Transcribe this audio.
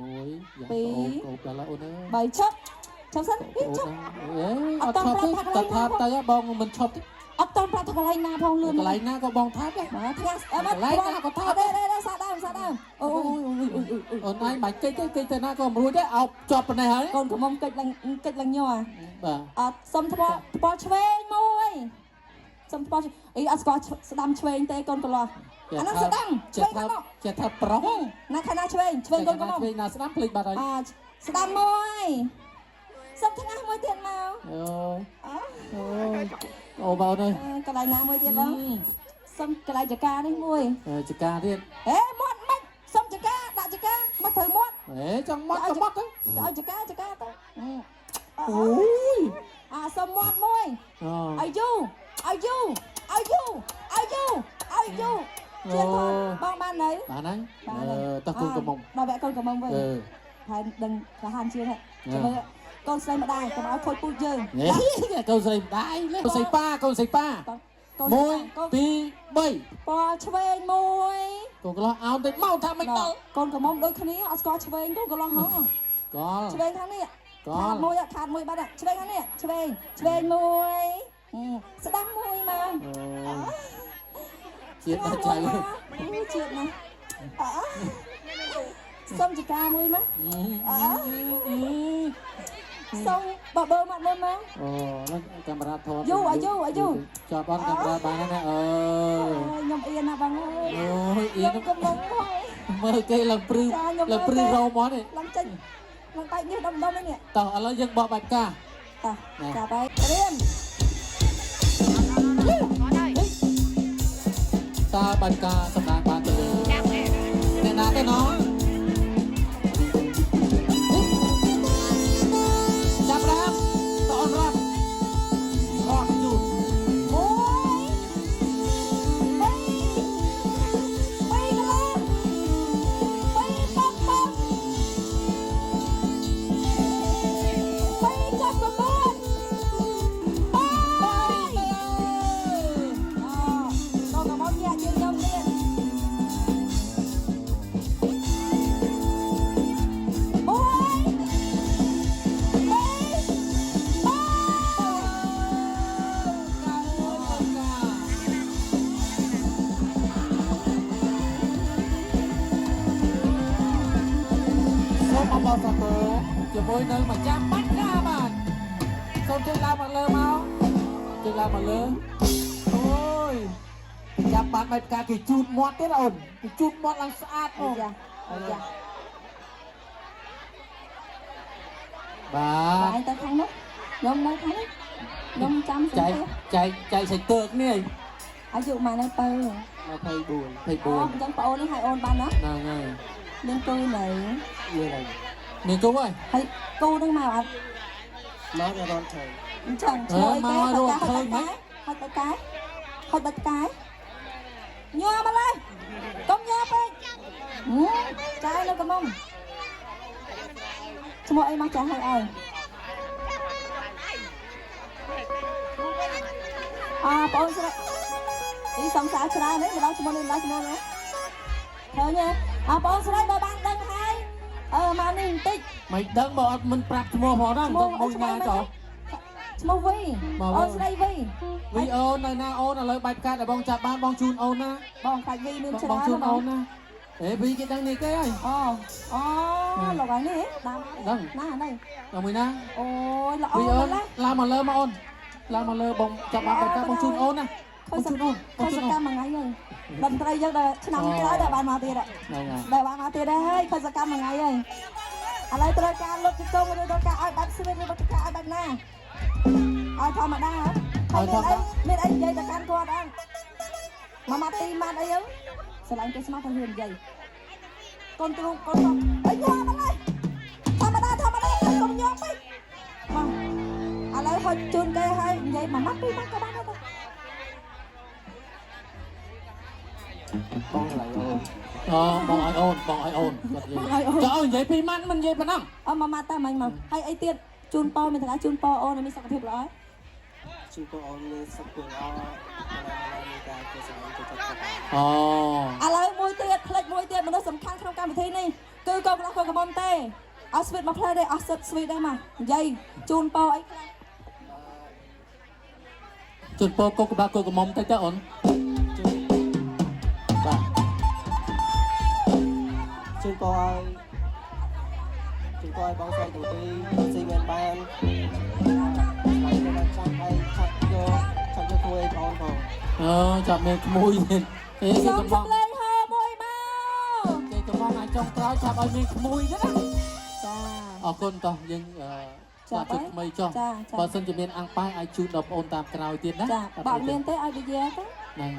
មួយយ៉ាង ពីរ អូកោបដល់អូនអើយ 3ឈប់ឈប់សិន អូ ឈប់ អេអត់ឈប់ទេតថាទៅបងមិនឈប់ទេ អត់តន់ប្រាប់ថាកន្លែងណាផងលឿនក ន្លែងណាក៏បងថាដែរ បាទថ្ងៃអត់ កន្លែងណាក៏ថា អត់ទេទេសាដើមសាដើមអូយអូយអូយអូយអូយ អូនឯងមិនកិច្ចទេកិច្ចទៅណាក៏មិនរួចដែរអោបជាប់ប៉ុណ្ណេះហើយក ូនកំមុំកិច្ចឡើងកិច្ចឡើងញ័រ បាទ អត់សុំថ្មថ្មឆ្វេងមួយសុំថ្មអីអត់ស្គាល់ស្ដាំឆ្វេងទេកូនកន្លោះអាហ្នឹងស្ដាំឆ្វេង ចេះថា ខាងនោះ ចេះថាប្រុស ណាខាងណាឆ្វេងឆ្វេងកូនកំមុំ ឆ្វេងណាស្ដាំភ្លេចបាត់ហើយ អស្ដាំមួយសុំថ្ងាសមួយទៀតមក អូយ អើ អូយអូបងអើយ កន្លែងណាមួយទៀតបងសុំកន្លែងចកានេះមួយ ចកាទៀត ហេមាត់មិនសុំចកាដាក់ចកាមកត្រូវមាត់ អេចង់មាត់ក៏មាត់ទៅ ឲ្យចកាចកាទៅ អូយ អាសុំមាត់មួយ អូ ឲ្យយូឲ្យយូឲ្យយូឲ្យយូឲ្យយូជាថនបងបាននៅ បានហើយអឺតោះកូនកំមុំ ដល់វគ្គកូនកំមុំវិញ អឺ ហើយដឹងក្លាហានជាងហ្នឹងចាំមើលកូនស្រីម្ដាយកុំឲ្យខូចពូជយើង នេះកូនស្រីម្ដាយកូនស្រីប៉ាកូនស្រីប៉ា កូន 1 2 3 ពណ៌ឆ្វេងមួយក ូនកន្លោះអោនទៅមកថាមិនដល់ កូនកំមុំដូចគ្នាអត់ស្គាល់ឆ្វេងកូនកន្លោះហ៎ កល ឆ្វេងខាងនេះ ក ខា ល តមួយខាតមួយបាត់ឆ្វេងខាងនេះឆ្វេងឆ្វេងមួយស្ដាំមួយមក អូជាតិដល់ចៅ អូជាតិណាស់អើសុំចកាមួយមកអើសុំបបើមកមួយមក អូនោះកាមេរ៉ាថត យូអាយូអាយូ ចាប់អត់កាមេរ៉ាបានហើយណាអើ ខ្ញុំអៀនណាបងអើយ អូយអៀន ខ្ញុំកំងហើយ មើលគេឡើងព្រឺឡើងព្រឺរោមអត់នេះ ឡើងចេញឡើងបែកនេះដុំដុំនេះ តោះឥឡូវយើងបកបាច់ផ្កា តោះចាប់ហើយត្រៀម តើបាច់ផ្កាសម្ដាងបានទៅលើអ្នកណាទៅណោះចាប់ដើមតអូនរាប់រាប់ជូន មួយពីរពីរកន្លះពីរប៉ប៉ 2.9បីអូកូនកំមុំញាក់ជាងខ្ញុំទៀតមួយពីរបី សូមអបអរសាទរជាមួយនឹងម្ចាស់បាច់កាបាទសូមជួយឡើងមកលើមកជួយឡើងមកលើអូយចាប់បាត់បាច់ផ្កាគេជូតមាត់ទៀតអូនគេជូតមាត់ឡើងស្អាត អា មក យ៉ាអាយ៉ា បាទ បាយទៅខាងនោះខ្ញុំនៅខាងនេះខ្ញុំចាំសិ ចែក នទេ ចែកចែកសាច់ទើកនេះ អាយុម៉ានហើយពៅ 24 អូអញ្ចឹងប្អូននេះឲ្យអូនបានណា ហ្នឹងហើយ មានគូនៅ មានគូហើយ ហើយគូនឹងមកអត់ មកដល់រត់ទៅ អញ្ចឹងឈ្មោះអីគេហុចតកែហុចតកែហុចតកែញ័រមកលើកុំញ័រពេកចាយនៅកំមុំឈ្មោះអីមកចាស់ឲ្យឲ្យអើបងស្រីអីសង្សារច្រើនទេម្ដងឈ្មោះនេះម្ដងឈ្មោះនោះឃើញទេអើបងស្រីបើបានដឹងហើយអឺមកនេះបន្តិច មិនដឹងបើអត់មិនប្រាប់ឈ្មោះផងហ្នឹងមួយណាចោះ ឈ្មោះវីអូនស្រីវី វីអូននៅណាអូនឥឡូវបាច់ផ្កាដែលបងចាប់បានបងជូនអូនណា បងកាច់វីមានច្រើន បងជូនអូនណាអេវីគេដឹងនេះគេហើយ អូអូលោកឯងនេះតាម ដឹង ណានេះ ដល់មួយណា អូយល្អ វីអូន ម្ល៉េះ ឡើងមកលើមកអូនឡើងមកលើបងចាប់បានបាច់ផ្កាបងជូនអូនណា ខូច បងជូនអូន ខូចស បងជូនអូន កម្មមួយថ្ងៃហើយតន្ត្រីយើងដល់ឆ្នាំក្រោយដល់បានមកទៀត ហ្នឹងហើយ ដល់បានមកទៀតហើយខូចសកម្មមួយថ្ងៃហើយឥឡូវត្រូវការលុបជង្គង់ឬត្រូវការឲ្យបែបស្វីតឬត្រូវការឲ្យបែបណាឲ្យធម្មតាហើយមានអីមានអីនិយាយទៅកាន់គាត់អត់មួយម៉ាត់ពីរម៉ាត់អីហ្នឹងស្រឡាញ់គេស្មាត់ទៅហ៊ាននិយាយកូនទ្រូងកូនធំអីញ៉ាំអីធម្មតាធម្មតាកុំញ៉ាំពេកមកឥឡូវហុចជូនគេហើយនិយាយមួយម៉ាត់ពីរម៉ាត់ក៏បានដែរ បងឡៃអូន អូបងឲ្យអូនបងឲ្យអូនគាត់និយាយចុះអូននិយាយពីរម៉ាត់មិននិយាយប៉ុណ្ណឹង អមមកតាមិញមកហើយអីទៀតជូនប៉មានទាំងជូនប៉អូនឲ្យមានសុខភាពល្អ ជួបអូនមានសុខភាពល្អដល់មានការគេស្រឡាញ់ចូលចិត្តគាត់ អូ ឥឡូវមួយទៀតផ្លេចមួយទៀតមនុស្សសំខាន់ក្នុងកម្មវិធីនេះ គឺកូនខ្លះកូនកំមុំទេឲ្យស្វីតមកផ្លែទេអស់សិតស្វីតដែរមកនិយាយជូនពោអីខ្លះ ជូនពរកូនក្បាលកូនកំមុំតិចទៅអូនបាទ ជូនពរឲ្យជូនពរឲ្យបងស្រីទាំងពីរស៊ីមានបានហើយបានចាំឲ្យឆាប់យកឆាប់យកគួយបងផង អឺចាប់មានក្មួយទៀតគេគេ សូម កំង សម្លេងហៅមួយមក គេកំងអាចចុងក្រោយចាប់ឲ្យមានក្មួយទៀតណា ចា អរគុណតោះយើងអឺ ចាប់ ស្វាគមន៍ថ្មីចុះ ចាចា បើសិនជាមានអង្គប៉ែអាចជូនដល់បងអូនតាមក្រោយទៀតណា ចាបើអត់មានទេឲ្យវិយាទៅ ហ្នឹង